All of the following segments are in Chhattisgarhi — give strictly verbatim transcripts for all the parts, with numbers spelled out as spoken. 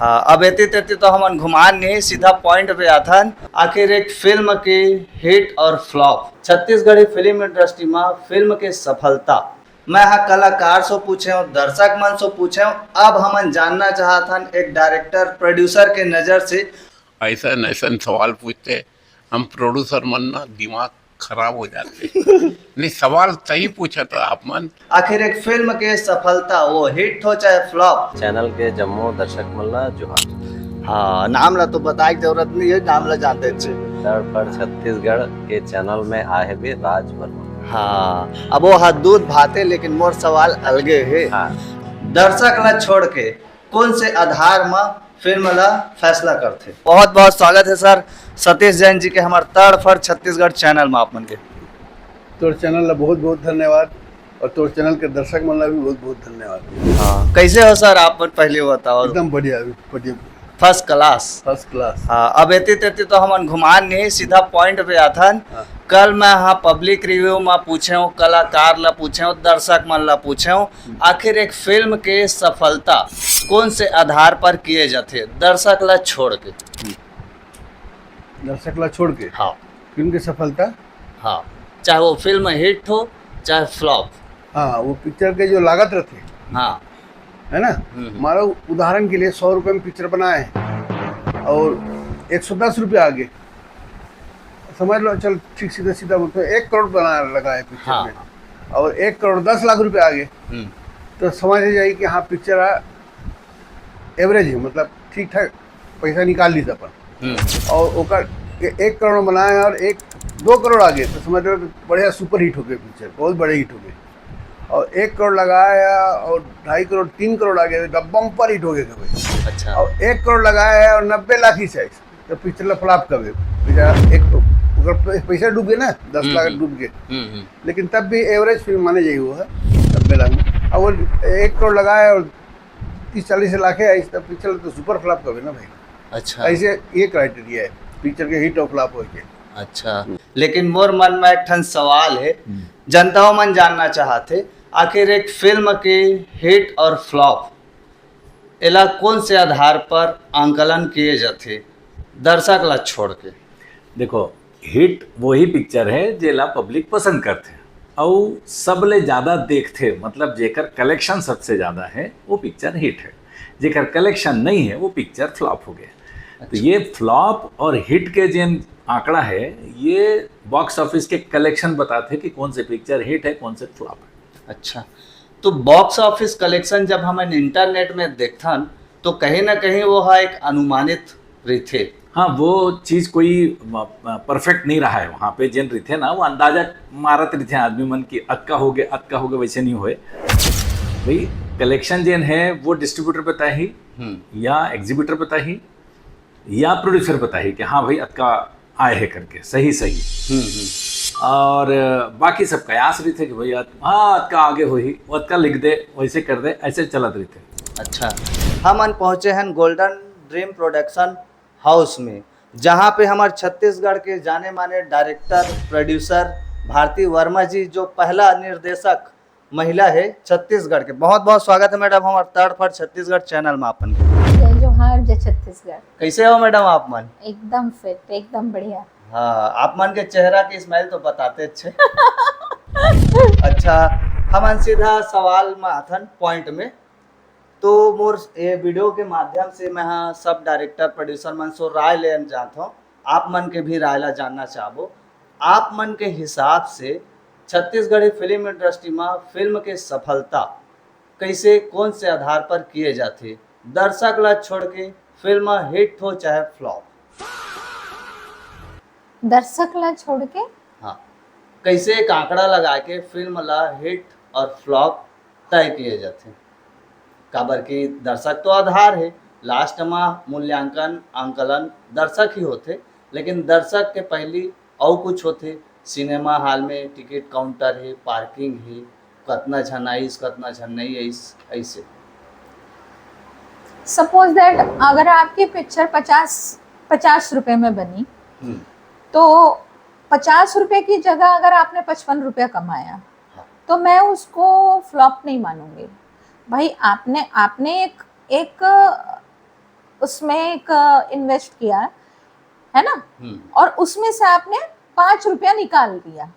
हाँ, अब एती तेती तो हमन घुमान नहीं, सीधा पॉइंट पे आथन। आखिर एक फिल्म के हिट और फ्लॉप, छत्तीसगढ़ी फिल्म इंडस्ट्री में फिल्म के सफलता। मैं हा कलाकार से पूछे हूँ, दर्शक मन से पूछे हूँ, अब हमन जानना चाहत हन एक डायरेक्टर प्रोड्यूसर के नजर से। ऐसा ऐसा सवाल पूछते, हम प्रोड्यूसर मन ना दिमाग खराब हो जाते। नहीं, सवाल सही पूछा था आप मन। आखिर एक फिल्म के सफलता, वो हिट हो चाहे फ्लॉप। चैनल के जम्मो दर्शक मन ला जोहार। हाँ, नाम ला तो बताए के जरूरत नहीं है, नाम ला जानते अच्छे। तड़फड़ छत्तीसगढ़ के चैनल में आए भी राज वर्मा। हाँ, अब वो हा दूध भाते, लेकिन मोर सवाल अलगे है। हाँ। दर्शक ला छोड़ के कौन से आधार म फिल्म ला फैसला करथे? बहुत बहुत स्वागत है सर सतीश जैन जी के हमार तड़फड़ छत्तीसगढ़ चैनल में आप मन के। तोर चैनल ला बहुत बहुत धन्यवाद और तोर चैनल के दर्शक मन ला भी बहुत बहुत धन्यवाद। हाँ, कैसे हो सर आप मन, पहले बताओ। एकदम बढ़िया, बढ़िया, फर्स्ट क्लास। First class. हाँ, अब एती तेती तो हमन घुमान नहीं, सीधा पॉइंट पे आथन। हाँ। कल मैं हाँ पब्लिक रिव्यू में पूछे हूँ, कलाकार ला पूछे हूँ, दर्शक मन ला पूछे हूँ, आखिर एक फिल्म के सफलता कौन से आधार पर किए जाथे, दर्शक ला छोड़ के? दर्शक ला छोड़ के हाँ। फिल्म की सफलता। हाँ, चाहे वो फिल्म हिट हो चाहे फ्लॉप। हाँ, वो पिक्चर के जो लागत रहते, हाँ। है ना? हम्म। मानो उदाहरण के लिए सौ रुपये में पिक्चर बनाए और एक सौ दस रुपये आ गए, समझ लो, चल ठीक, सीधा सीधा बोलते हैं, एक करोड़ बना लगा है पिक्चर हाँ। में और एक करोड़ दस लाख रुपये आ गए, हम्म। तो समझ जाइए कि हाँ, पिक्चर एवरेज है, मतलब ठीक ठाक पैसा निकाल ली अपन। हम्म। और ओकर ए-, एक करोड़ बनाए और एक दो करोड़ आ गए, तो समझ लो कि बढ़िया सुपर हिट हो गए पिक्चर, बहुत बड़े हिट हो गए। और एक करोड़ लगाया और ढाई करोड़, तीन करोड़ आ गए, तो बम्पर हिट हो गए भाई। अच्छा। और एक करोड़ लगाया है और नब्बे लाख ही चाहिए, तो पिक्चर ला फ्लॉप कर दे। बेचारा एक तो ओकर पै-, पैसा डूब गए ना, दस लाख हम्म। डूब गए, हम्म, हम्म। लेकिन तब भी एवरेज फिल्म माने जाइए वो है, नब्बे लाख में। और वो एक करोड़ लगाया और तीस चालीस लाख है, इस पिक्चर तो सुपर फ्लॉप कर दे ना भाई। अच्छा। ऐसे ये क्राइटेरिया है पिक्चर के हिट और फ्लॉप हो के। अच्छा, लेकिन मोर मन में एक ठन सवाल है, जनता मन जानना चाहथे, आखिर एक फिल्म के हिट और फ्लॉप एला कौन से आधार पर आंकलन किए जाथे, दर्शक ला छोड़ के? देखो, हिट वही पिक्चर है जेला पब्लिक पसंद करथे, अउ सबले ज्यादा देखथे, मतलब जेकर कलेक्शन सबसे ज्यादा है, वो पिक्चर हिट है। जेकर कलेक्शन नहीं है, वो पिक्चर फ्लॉप हो गया। तो ये फ्लॉप और हिट के जेन आंकड़ा है, ये बॉक्स ऑफिस के कलेक्शन बताथे कि कौन से पिक्चर हिट है, कौन से फ्लॉप है। अच्छा, तो बॉक्स ऑफिस कलेक्शन जब हमन इंटरनेट में देखथन, तो कहीं ना कहीं वो हा एक अनुमानित रहिथे। हाँ, वो चीज कोई परफेक्ट नहीं रहा है। वहाँ पे जेन रहिथे ना, वो अंदाजा मारत रहिथे आदमी मन की अतका हो गए, अतका हो गए, वैसे नहीं होए भाई। कलेक्शन जेन है, वो डिस्ट्रीब्यूटर बताही, हम्म। या एग्जीबिटर बताही, या प्रोड्यूसर बताही कि हाँ भाई, अतका आए है करके सही सही। हम्म, हम्म। और बाकी सब कयास रहिथे कि भाई, अत-, हाँ, अतका आगे होही, वो अतका लिख दे, वैसे कर दे, ऐसे चलत रहिथे। अच्छा, हमन पहुंचे हैं गोल्डन ड्रीम प्रोडक्शन हाउस में, जहां पे हमारे छत्तीसगढ़ के जाने माने डायरेक्टर प्रोड्यूसर भारती वर्मा जी, जो पहला निर्देशक महिला है छत्तीसगढ़ के। बहुत बहुत स्वागत है मैडम हमारे तड़फड़ छत्तीसगढ़ चैनल में आपन के। जय जोहार, जय छत्तीसगढ़। कैसे हो मैडम आप मन? एकदम फिट, एकदम बढ़िया। हाँ, आप मन के चेहरा के स्माइल तो बताते अच्छे। अच्छा, हमन सीधा सवाल में आथन पॉइंट में। तो मोर ये वीडियो के माध्यम से मैं हा सब डायरेक्टर प्रोड्यूसर मन से राय लेन चाहत हूँ, आप मन के भी राय ला जानना चाहबो। आप मन के हिसाब से छत्तीसगढ़ी फिल्म इंडस्ट्री में फिल्म के सफलता कैसे, कौन से आधार पर किए जाथे, दर्शक ला छोड़ के फिल्म हिट हो चाहे फ्लॉप? दर्शक ला छोड़ के? हाँ, कैसे एक आंकड़ा लगा के फिल्म ला हिट और फ्लॉप तय किए जाथे? काबर कि दर्शक तो आधार है, लास्ट में मूल्यांकन, आंकलन दर्शक ही होथे, लेकिन दर्शक के पहली अउ कुछ होथे, सिनेमा हॉल में टिकट काउंटर है, पार्किंग है, कतना झन आइस, कतना झन नहीं आइस, ऐसे। सपोज दैट अगर आपकी पिक्चर पचास पचास रुपए में बनी, हम्म। तो पचास रुपए की जगह अगर आपने पचपन रुपया कमाया, हाँ। तो मैं उसको फ्लॉप नहीं मानूंगी। भाई, आपने आपने एक एक उसमें एक इन्वेस्ट किया, है ना, हम्म, और उसमें से आपने पाँच रुपया निकाल दिया,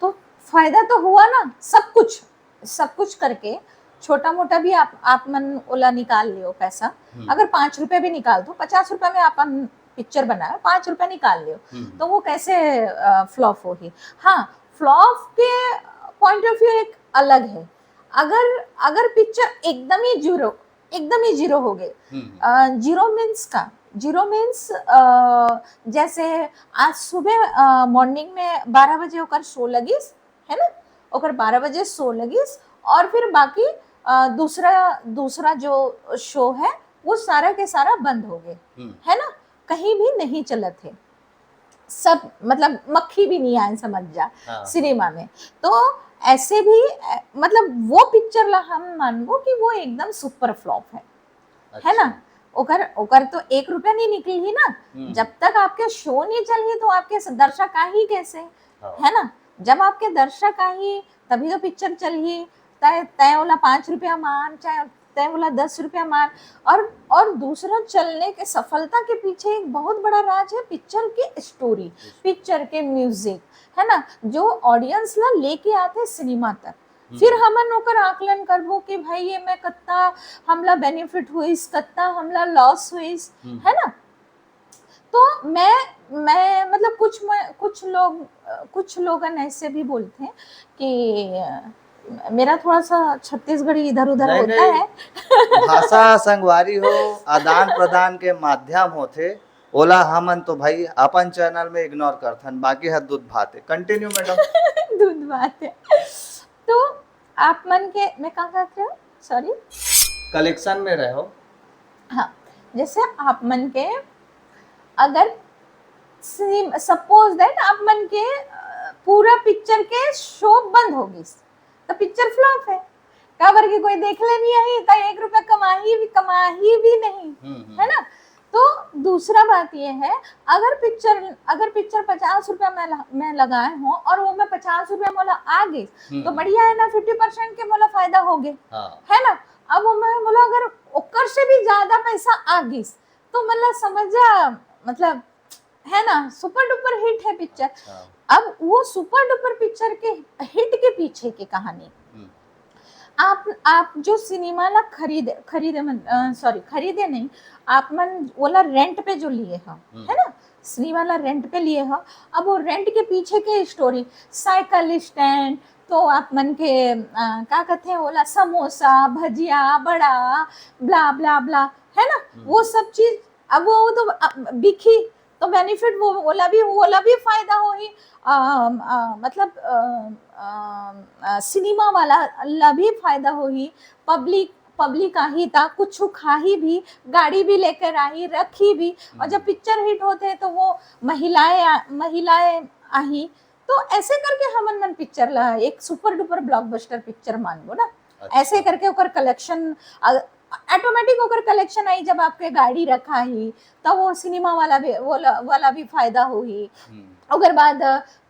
तो फायदा तो हुआ ना। सब कुछ, सब कुछ करके छोटा मोटा भी आप आप मन ओला निकाल लियो पैसा। हम्म, अगर पाँच रुपया भी निकाल दो, पचास रुपया में अपन पिक्चर बनाए, पाँच रुपया निकाल लियो, हम्म, तो वो कैसे फ्लॉप होगी? हाँ, फ्लॉप के पॉइंट ऑफ व्यू एक अलग है। अगर अगर पिक्चर एकदम ही जीरो, एकदम ही जीरो हो गई, हम्म, जीरो मीन्स का, जीरो मीन्स जैसे आज सुबह मॉर्निंग में बारह बजे ओकर शो लगिस, है ना, ओकर बारह बजे शो लगिस, और फिर बाकी अ, दूसरा दूसरा जो शो है, वो सारा के सारा बंद हो गए, हम्म, है ना, कहीं भी नहीं चलत है, सब मतलब मक्खी भी नहीं आए, समझ जा, हाँ, सिनेमा में। तो ऐसे भी अ, मतलब वो पिक्चर ला हम मानबो कि वो एकदम सुपर फ्लॉप है, है ना। अच्छा, ओकर ओकर तो एक रुपया नहीं निकलही ना। हम्म, जब तक आपके शो नहीं चलही तो आपके स- दर्शक आही कैसे, हाँ, है ना? जब आपके दर्शक आही तभी तो पिक्चर चलही। तय तय ओला पाँच रुपया मान, चाहे तय ओला दस रुपया मान। और और दूसरा, चलने के सफलता के पीछे एक बहुत बड़ा राज है पिक्चर की स्टोरी, पिक्चर के म्यूजिक, है ना, जो ऑडियंस ला लेके आथे सिनेमा तक। फिर हम्म, हमन ओकर आकलन करबो कि भाई ये में कत्ता हमला बेनिफिट होइस, कत्ता हमला लॉस होइस, हम्म, है ना। तो मैं मैं मतलब कुछ म- कुछ लोग अ, कुछ लोगन ऐसे भी बोलते हैं कि अ, मेरा थोड़ा सा छत्तीसगढ़ी इधर उधर नहीं, होता नहीं, है। भाषा संगवारी हो, आदान प्रदान के माध्यम होथे, ओला हमन तो भाई अपन चैनल में इग्नोर करथन, बाकी ह दूध भात है। Continue madam. दूध बात है। तो आप मन के, मैं कहाँ कहत रहे हो, सॉरी, कलेक्शन में रहो। हाँ, जैसे आप मन के अगर सपोज दैट आप मन के अ, पूरा पिक्चर के शो बंद हो गई, तो पिक्चर फ्लॉप है। काबर कि कोई देख ले नहीं आई, तो एक रुपया कमाही भी कमाही भी नहीं, हम्म, हम्म, है ना। तो दूसरा बात ये है, अगर पिक्चर अगर पिक्चर पचास रुपया मैं ल- मैं लगाए हूँ और वो मैं पचास रुपया मोला आ गई, तो हम्म, बढ़िया है ना, फिफ्टी परसेंट के मोला फायदा हो गए, हाँ, है ना। अब वो मैं बोला, अगर ओकर से भी ज्यादा पैसा आ गई, तो मतलब समझ जा, मतलब, है ना, सुपर डुपर हिट है पिक्चर। अच्छा, अब वो सुपर डुपर पिक्चर के हिट के पीछे की कहानी, हम्म, आप आप जो सिनेमा ला खरीदे खरीदे मन सॉरी, खरीदे नहीं, आप मन ओला रेंट पे जो लिए हो, हम्म, है ना, सिनेमा ला रेंट पे लिए हो। अब वो रेंट के पीछे के स्टोरी, साइकिल स्टैंड, तो आप मन के अ, का कहते हैं, ओला समोसा, भजिया, बड़ा, ब्ला ब्ला ब्ला, है ना, हम्म, वो सब चीज। अब वो तो अ, बिकी, तो बेनिफिट वो ओला भी ओला भी फायदा होही, अ, अ, मतलब अ, अ, अ, सिनेमा वाला ला भी फायदा होही, पब्लिक पब्लिक आही ता कुछ खाही भी, गाड़ी भी लेकर आही, रखी भी, और जब हम्म, पिक्चर हिट होते हैं तो वो महिलाएं आ- महिलाएं आही। तो ऐसे करके हमन मन पिक्चर ला एक सुपर डुपर ब्लॉकबस्टर पिक्चर मानबो ना। ऐसे अच्छा, करके ओकर कलेक्शन, ऑटोमेटिक ओकर कलेक्शन आई। जब आपके गाड़ी रखा ही, तब वो सिनेमा वाला भी वो ला- वाला भी फायदा होही। हम्म, ओकर बाद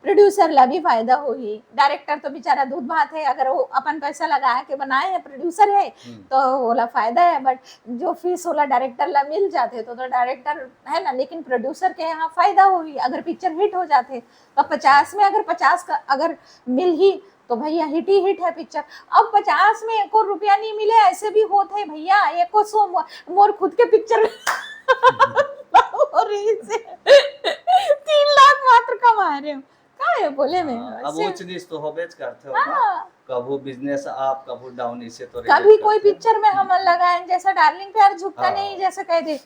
प्रोड्यूसर ला भी फायदा होही। डायरेक्टर तो बेचारा दूध भात है, अगर वो अपन पैसा लगा के बनाए है, प्रोड्यूसर है, हम्म, तो ओला फायदा है। बट जो फीस ओला डायरेक्टर ला मिल जाते तो तो डायरेक्टर है ना, लेकिन प्रोड्यूसर के यहाँ फायदा होही अगर पिक्चर हिट हो जाते। तो अच्छा, पचास में अगर पचास का अगर मिल ही, तो भैया हिट ही हिट है पिक्चर। अब पचास में एको रुपया नहीं मिले, ऐसे भी होत है भैया। एको सौ मो- मोर खुद के पिक्चर और इसे तीन लाख मात्र कमा रहे हो, का है बोले में हाँ, अब ऐसे। ऊंच नीच तो होबेच करथे ओमा। हाँ, कभू बिजनेस अप, कभू डाउन, इसे तो कभी कोई पिक्चर में हमन लगाए, जैसा डार्लिंग प्यार झुकता हाँ। नहीं, जैसे कह दे,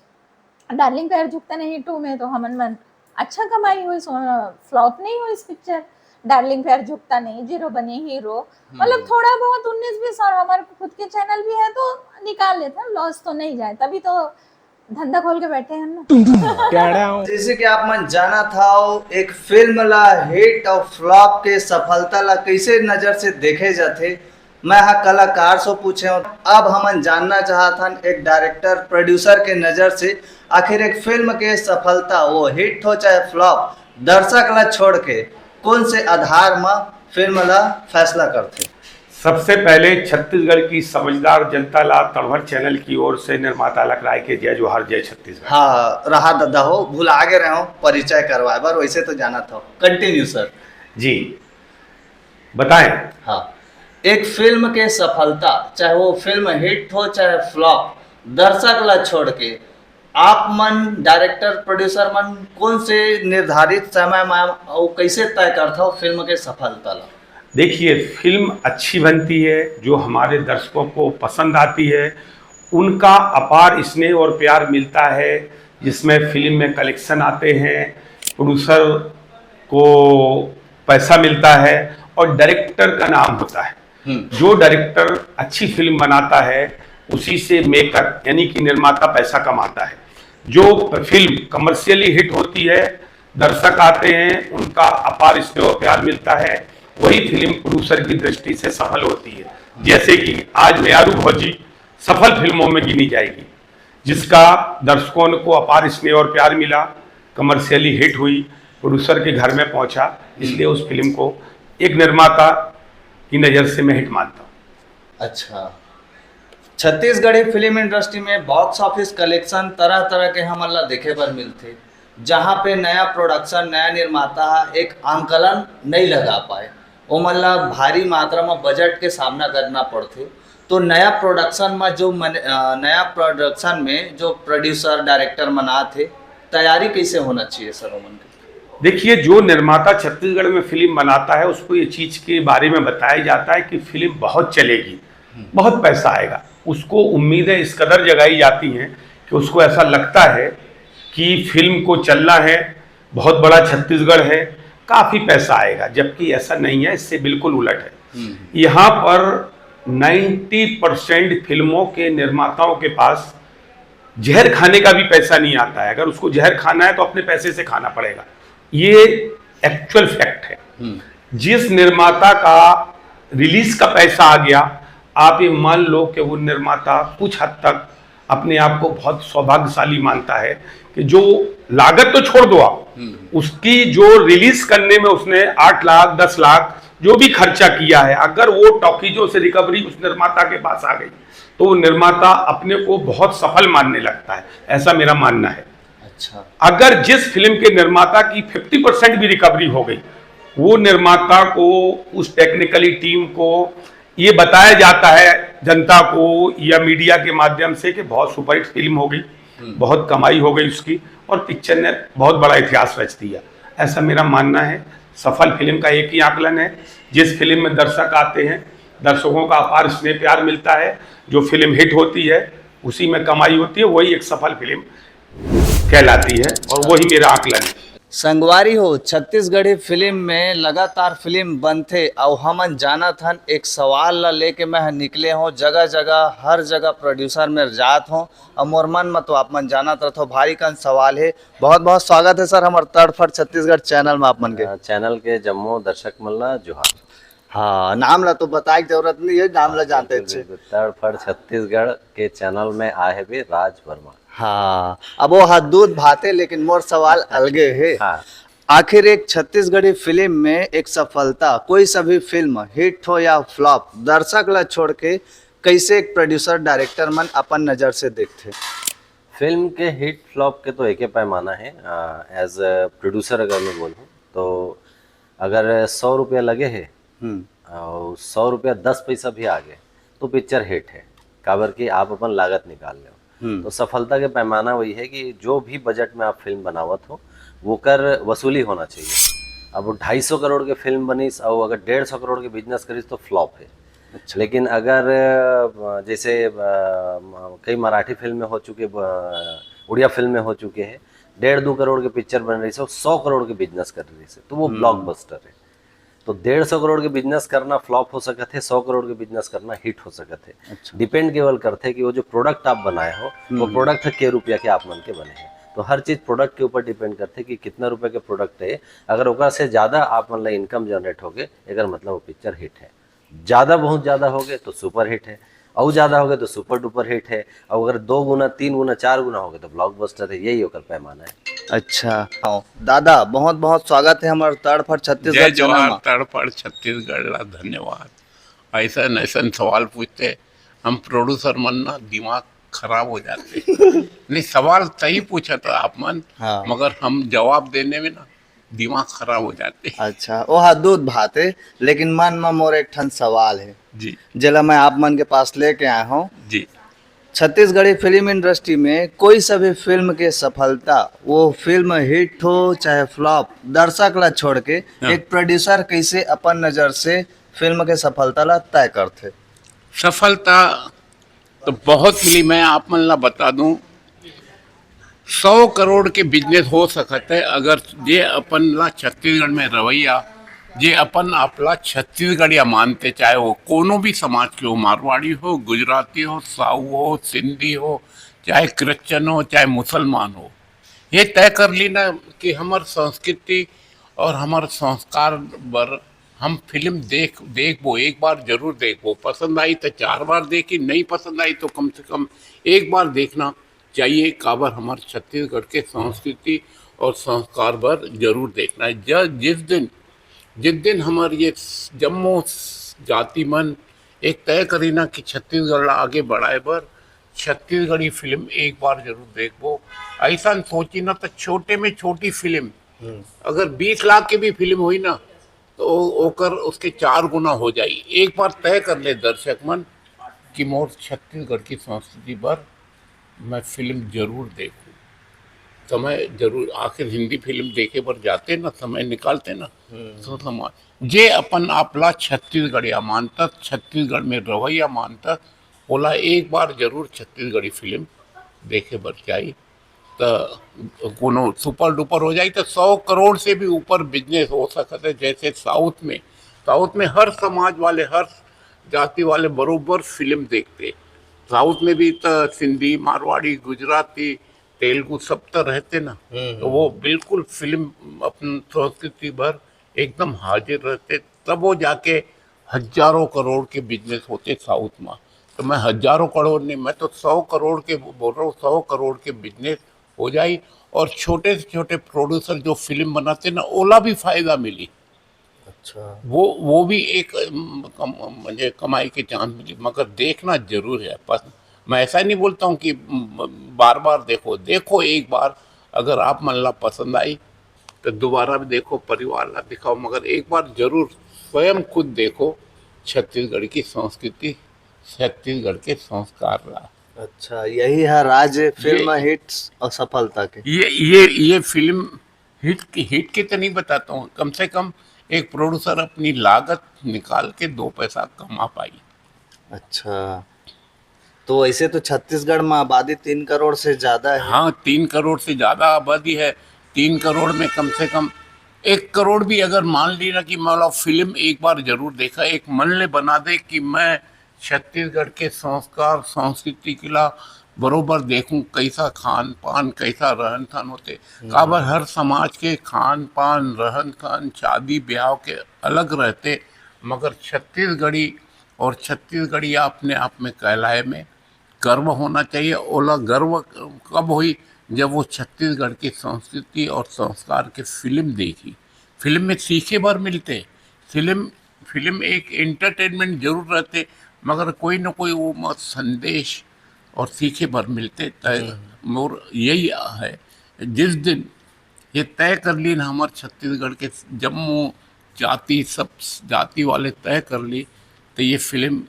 डार्लिंग प्यार झुकता नहीं टू में तो हमन मन अच्छा कमाई हुई, फ्लॉप नहीं हुई इस पिक्चर। डार्लिंग प्यार झुकता नहीं, जीरो बने हीरो, मतलब हम्म, थोड़ा बहुत उन्नीस बीस, और हमारे खुद के चैनल भी है तो निकाल लेते हैं, लॉस तो नहीं जाए, तभी तो धंधा खोल के बैठे हैं ना। Down. जैसे कि आप मन जानत हव, एक फिल्म ला हिट और फ्लॉप के सफलता ला कैसे नजर से देखे जाथे, मैं हा कलाकार से पूछे हूँ। अब हमन जानना चाहत हन एक डायरेक्टर प्रोड्यूसर के नजर से, आखिर एक फिल्म के सफलता, वो हिट हो चाहे फ्लॉप, दर्शक ला छोड़ के कौन से आधार म फिल्म ला फैसला करथे? सबसे पहले छत्तीसगढ़ की समझदार जनता ला तड़फड़ चैनल की ओर से निर्माता अलख राय के जय जोहार, जय छत्तीसगढ़। हाँ, रहा ददा हो, भुला गे रहे हो परिचय करवाए बर, वैसे तो जाना था। Continue sir. जी, बताएं। हाँ, एक फिल्म के सफलता, चाहे वो फिल्म हिट हो चाहे फ्लॉप, दर्शक ला छोड़ के आप मन, डायरेक्टर प्रोड्यूसर मन, कौन से निर्धारित समय में अउ कैसे तय करथव फिल्म के सफलता ला? देखिए, फिल्म अच्छी बनती है, जो हमारे दर्शकों को पसंद आती है, उनका अपार स्नेह और प्यार मिलता है, जिसमें फिल्म में कलेक्शन आते हैं, प्रोड्यूसर को पैसा मिलता है और डायरेक्टर का नाम होता है। हम्म। जो डायरेक्टर अच्छी फिल्म बनाता है, उसी से मेकर यानी कि निर्माता पैसा कमाता है। जो फिल्म कमर्शियली हिट होती है, दर्शक आते हैं, उनका अपार स्नेह और प्यार मिलता है, वही फिल्म प्रोड्यूसर की दृष्टि से सफल होती है। जैसे कि आज मेयारू भौजी सफल फिल्मों में गिनी जाएगी, जिसका दर्शकों को अपार स्नेह और प्यार मिला, कमर्शियली हिट हुई, प्रोड्यूसर के घर में पहुंचा, इसलिए उस फिल्म को एक निर्माता की नज़र से मैं हिट मानता हूँ। अच्छा, छत्तीसगढ़ी फिल्म इंडस्ट्री में बॉक्स ऑफिस कलेक्शन तरह तरह के हमन ला देखे बर मिलथे, जहाँ पे नया प्रोडक्शन, नया निर्माता ह एक आंकलन नहीं लगा पाए, ओमन ला भारी मात्रा में बजट के सामना करना पड़थे। तो नया प्रोडक्शन में जो मन, अ, नया प्रोडक्शन में जो प्रोड्यूसर, डायरेक्टर मन आथे, तैयारी कैसे होना चाहिए सर ओमन के? देखिए, जो निर्माता छत्तीसगढ़ में फिल्म बनाता है, उसको ये चीज़ के बारे में बताया जाता है कि फिल्म बहुत चलेगी, बहुत पैसा आएगा। उसको उम्मीदें इस कदर जगाई जाती हैं कि उसको ऐसा लगता है कि फिल्म को चलना है, बहुत बड़ा छत्तीसगढ़ है, काफ़ी पैसा आएगा, जबकि ऐसा नहीं है, इससे बिल्कुल उलट है। यहाँ पर नाइन्टी परसेंट फिल्मों के निर्माताओं के पास जहर खाने का भी पैसा नहीं आता है। अगर उसको जहर खाना है तो अपने पैसे से खाना पड़ेगा, ये एक्चुअल फैक्ट है। जिस निर्माता का रिलीज का पैसा आ गया, आप ये मान लो कि वो निर्माता कुछ हद तक अपने आप को बहुत सौभाग्यशाली मानता है कि जो लागत तो छोड़ दो आप, उसकी जो रिलीज करने में उसने आठ लाख, दस लाख जो भी खर्चा किया है, अगर वो टॉकीजों से रिकवरी उस निर्माता के पास आ गई, तो वो निर्माता अपने को बहुत सफल मानने लगता है, ऐसा मेरा मानना है। अच्छा। अगर जिस फिल्म के निर्माता की फिफ्टी परसेंट भी रिकवरी हो गई, वो निर्माता को, उस टेक्निकली टीम को ये बताया जाता है, जनता को या मीडिया के माध्यम से, कि बहुत सुपरहिट फिल्म हो गई, बहुत कमाई हो गई उसकी, और पिक्चर ने बहुत बड़ा इतिहास रच दिया, ऐसा मेरा मानना है। सफल फिल्म का एक ही आकलन है, जिस फिल्म में दर्शक आते हैं, दर्शकों का अपार स्नेह प्यार मिलता है, जो फिल्म हिट होती है, उसी में कमाई होती है, वही एक सफल फिल्म कहलाती है, और वही मेरा आकलन है। संगवारी हो, छत्तीसगढ़ी फिल्म में लगातार फिल्म बनथे, अउ हमन जानत हन, एक सवाल ला लेके मैं ह निकले हों, जगह जगह, हर जगह प्रोड्यूसर में जात हों, अउ मोर मन में तो आप मन जानत रथो, भारी कन सवाल हे। बहुत बहुत स्वागत है सर हमर तड़फड़ छत्तीसगढ़ चैनल में आप मन के। अ, चैनल के जम्मो दर्शक मन ला जोहार। हाँ, नाम ला तो बताए के जरूरत नहीं है, नाम ला जानते बिल्कुल, अच्छे। बिल्कुल। तड़फड़ छत्तीसगढ़ के चैनल में आए हवे राज वर्मा। हाँ, अब वो हा दूध भाते, लेकिन मोर सवाल अलगे हे। हाँ। आखिर एक छत्तीसगढ़ी फिल्म में एक सफलता, कोई सा भी फिल्म हिट हो या फ्लॉप, दर्शक ला छोड़ के कैसे एक प्रोड्यूसर, डायरेक्टर मन अपन नजर से देखथे? फिल्म के हिट फ्लॉप के तो एके पैमाना है। एज अ प्रोड्यूसर अगर मैं बोलूँ तो अगर सौ रुपया लगे है हम्म। और सौ रुपया दस पैसा भी आ गए तो पिक्चर हिट है, काबर कि आप अपन लागत निकाल लो। हम्म। तो सफलता के पैमाना वही है कि जो भी बजट में आप फिल्म बनावत हो, वो कर वसूली होना चाहिए। अब ढाई सौ करोड़ के फिल्म बनिस और अगर डेढ़ सौ करोड़ के बिजनेस करिस तो फ्लॉप है। अच्छा। लेकिन अगर अ, जैसे अ, म- कई मराठी फिल्म में हो चुके, अ, उड़िया फिल्म में हो चुके हैं, डेढ़ दो करोड़ के पिक्चर बन रही है, सौ करोड़ के बिजनेस कर रही है, तो वो ब्लॉकबस्टर है। तो डेढ़ सौ करोड़ के बिजनेस करना फ्लॉप हो सकत है, सौ करोड़ के बिजनेस करना हिट हो सकत है। अच्छा। डिपेंड केवल करते कि वो जो प्रोडक्ट आप बनाए हो, वो प्रोडक्ट के रुपया के आप मन के बने हैं। तो हर चीज प्रोडक्ट के ऊपर डिपेंड करते कि कितना रुपए के प्रोडक्ट है। अगर ओकरा से ज्यादा आप मन ला इनकम जनरेट होगे, एकर मतलब वो पिक्चर हिट है। ज्यादा, बहुत ज्यादा होगे तो सुपर हिट है, और ज्यादा होगे तो सुपर डुपर हिट है, और अगर दो गुना, तीन गुना, चार गुना होगे तो ब्लॉकबस्टर है। यही ओकर पैमाना है। अच्छा। हाँ, दादा, बहुत बहुत स्वागत है हमारे तड़फड़ छत्तीसगढ़ जय चैनल जोहार, में। तड़फड़ छत्तीसगढ़ ला धन्यवाद। ऐसन ऐसन सवाल पूछते, हम प्रोड्यूसर मन ना दिमाग खराब हो जाते। नहीं, सवाल सही पूछा था आप मन, हाँ। मगर हम जवाब देने में ना दिमाग खराब हो जाते। अच्छा, वो हा दूध भात है, लेकिन मन में मोर एक ठन सवाल है, जी। जेला मैं आप मन के पास लेके आया हूँ। जी। छत्तीसगढ़ी फिल्म इंडस्ट्री में कोई सा भी फिल्म के सफलता, वो फिल्म हिट हो चाहे फ्लॉप, दर्शक ला छोड़ के हाँ। एक प्रोड्यूसर कैसे अपन नजर से फिल्म के सफलता ला तय करथे? सफलता तो बहुत मिली, मैं आप मन ला बता दूं, सौ करोड़ के बिजनेस हो सकत है, अगर जे अपन ला छत्तीसगढ़ में रवैया, जे अपन आप ला छत्तीसगढ़िया मानते, चाहे वो कोनो भी समाज के हो, मारवाड़ी हो, गुजराती हो, साहू हो, सिंधी हो, चाहे क्रिश्चियन हो, चाहे मुसलमान हो, ये तय कर ली ना कि हमर संस्कृति और हमर संस्कार बर हम फिल्म देख, देखबो, एक बार जरूर देखबो। पसंद आई तो चार बार देखी, नहीं पसंद आई तो कम से कम एक बार देखना चाहिए। काबर हमर छत्तीसगढ़ के संस्कृति और संस्कार बर जरूर देखना है। ज-, जिस दिन, जिस दिन हमर ये जम्मो जाति मन एक तय करी ना कि छत्तीसगढ़ ला आगे बढ़ाए बर छत्तीसगढ़ी फिल्म एक बार जरूर देखबो, ऐसा सोची ना, तो छोटे में छोटी फिल्म, हम्म। अगर बीस लाख की भी फिल्म हुई ना, तो ओ-, ओकर, उसके चार गुना हो जाई। एक बार तय कर ले दर्शक मन कि मोर छत्तीसगढ़ की संस्कृति पर मैं फिल्म जरूर देखूं। समय जरूर, आखिर हिंदी फिल्म देखे बर जाते ना, समय निकालते ना, हम्म। तो समाज जे अपन आप ला छत्तीसगढ़िया मानता, छत्तीसगढ़ में रवैया मानता, ओला एक बार जरूर छत्तीसगढ़ी फिल्म देखे बर जाई। त कोनो सुपर डुपर हो जाई, त सौ करोड़ से भी ऊपर बिजनेस हो सकत है। जैसे साउथ में, साउथ में हर समाज वाले, हर जाति वाले बरोबर फिल्म देखते। साउथ में भी त सिंधी, मारवाड़ी, गुजराती, तेलुगु सब तो रहते ना, हम्म, तो वो हम्म। बिल्कुल फिल्म अपन संस्कृति भर एकदम हाजिर रहते, तब वो जाके हजारों करोड़ के बिजनेस होते साउथ में। तो मैं हजारों करोड़ नहीं, मैं तो सौ करोड़ के बोल रहा हूँ, सौ करोड़ के बिजनेस हो जाई। और छोटे से छोटे प्रोड्यूसर जो फिल्म बनाते ना, ओला भी फायदा मिली। अच्छा। वो, वो भी एक, अम, कम-, मुझे कमाई के चांस मिली, मगर देखना जरूर है। बस मैं ऐसा नहीं बोलता हूँ कि, अम, बार बार देखो, देखो एक बार, अगर आप मन ला पसंद आई तो दोबारा भी देखो, परिवार ला दिखाओ, मगर एक बार जरूर स्वयं खुद देखो छत्तीसगढ़ की संस्कृति, छत्तीसगढ़ के संस्कार ला। अच्छा, यही है राज फिल्म ये हिट्स और सफलता के। ये, ये, ये फिल्म हिट की, हिट की तो नहीं बताता हूँ, कम से कम एक प्रोड्यूसर अपनी लागत निकाल के दो पैसा कमा पाई। अच्छा, तो वैसे तो छत्तीसगढ़ में आबादी तीन करोड़ से ज्यादा है। हाँ, तीन करोड़ से ज्यादा आबादी है। तीन करोड़ में कम से कम एक करोड़ भी अगर मान ली ना कि मतलब फिल्म एक बार जरूर देखा, एक मन ले बना दे कि मैं छत्तीसगढ़ के संस्कार, संस्कृति के ला बरोबर देखूं, कैसा खान पान, कैसा रहन सहन होते। हम्म। काबर हर समाज के खान पान, रहन सहन, शादी ब्याह के अलग रहते, मगर छत्तीसगढ़ी और छत्तीसगढ़िया अपने आप में कहलाए में गर्व होना चाहिए। ओला गर्व कब होई? जब वो छत्तीसगढ़ की संस्कृति और संस्कार के फिल्म देखी, फिल्म में सीखे बर मिलते। फिल्म, फिल्म एक एंटरटेनमेंट जरूर रहते, मगर कोई ना कोई वो म-, संदेश और सीखे बर मिलते। तय हम्म। मोर यही है, जिस दिन ये तय कर ली ना, हमारे छत्तीसगढ़ के जम्मो जाति, सब जाति वाले तय कर ली, तो ये फिल्म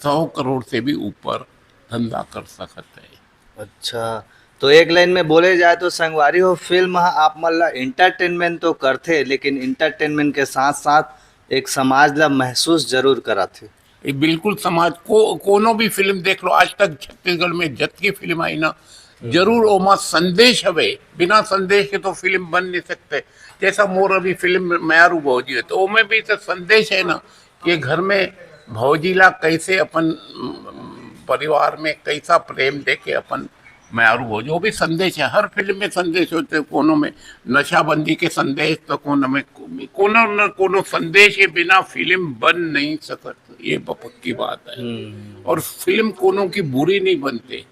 सौ करोड़ से भी ऊपर धंधा कर सकत है। अच्छा, तो एक लाइन में बोले जाए तो संगवारी हो, फिल्म ह आप मन ला एंटरटेनमेंट तो करथे, लेकिन एंटरटेनमेंट के साथ साथ एक समाज ला महसूस जरूर कराथे। ये बिल्कुल समाज को, कोनो भी फिल्म देख लो, आज तक छत्तीसगढ़ में जतकी फिल्म आई ना, हम्म। जरूर ओमा संदेश हवे। बिना संदेश के तो फिल्म बन नहीं सकते। जैसा मोर अभी फिल्म मयारू भौजी है, तो ओमे भी तो संदेश है ना, कि घर में भौजी ला कैसे अपन, अम, परिवार में कैसा प्रेम देके अपन मयारू भौजी, वो भी संदेश है। हर फिल्म में संदेश होते, कोनो में नशाबंदी के संदेश, तो कोनो में कोनो न कोनो संदेश के बिना फिल्म बन नहीं सकत, ये ब-, पक्की बात है। हम्म। और फिल्म कोनो की बुरी नहीं बनते।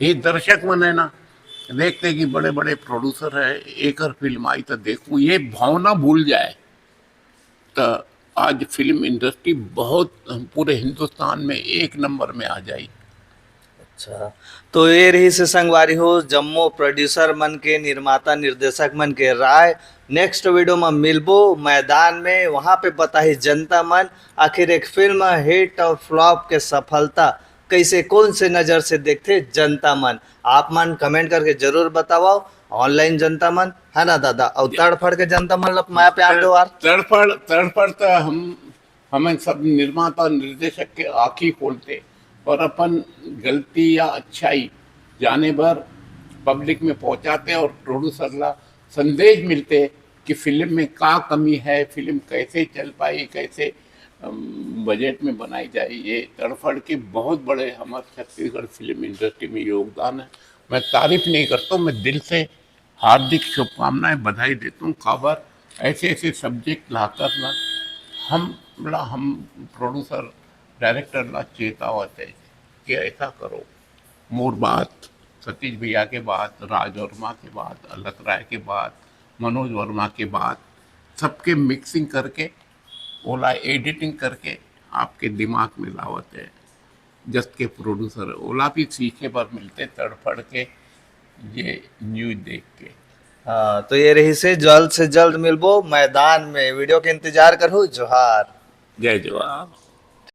ये दर्शक मन है ना, देखते कि बड़े बड़े प्रोड्यूसर है, एकर फिल्म आई तो देखूं, ये भावना भूल जाए, तो आज फिल्म इंडस्ट्री बहुत पूरे हिंदुस्तान में एक नंबर में आ जाई। अच्छा, तो ये रहिस संगवारी हो, जम्मो प्रोड्यूसर मन के, निर्माता निर्देशक मन के राय। नेक्स्ट वीडियो में मिलबो मैदान में, वहाँ पे बताही जनता मन आखिर एक फिल्म हिट और फ्लॉप के सफलता कैसे, कौन से नजर से देखथे जनता मन। आप मन कमेंट करके जरूर बतावव, ऑनलाइन जनता मन, है ना दादा? और तड़फड़ के जनता मन ला मया प्यार दो यार। तड़फड़ तड़फड़ तो हम हमें सब निर्माता निर्देशक के आँखी खोलते और अपन गलती या अच्छाई जाने भर पब्लिक में पहुँचाते और प्रोड्यूसर ला संदेश मिलते कि फिल्म में का कमी है, फिल्म कैसे चल पाई, कैसे बजट में बनाई जाए। ये तड़फड़ के बहुत बड़े हमारे छत्तीसगढ़ फिल्म इंडस्ट्री में योगदान है। मैं तारीफ नहीं करता हूँ, मैं दिल से हार्दिक शुभकामनाएं, बधाई देता हूँ। काबर ऐसे ऐसे सब्जेक्ट लाकर ना हम ला हम प्रोड्यूसर डायरेक्टर ला चेतावत है कि ऐसा करो। मोर बात, सतीश भैया के बात, राज वर्मा के बात, अलख राय के बात, मनोज वर्मा के बात, सबके मिक्सिंग करके ओला एडिटिंग करके आपके दिमाग में लावत है। जस के प्रोड्यूसर ओला भी सीखे बर मिलते तड़फड़ के ये न्यूज देख के। हाँ, तो ये रहिसे, जल्द से जल्द मिलबो मैदान में। वीडियो के इंतजार करहू। जोहार। जय जोहार।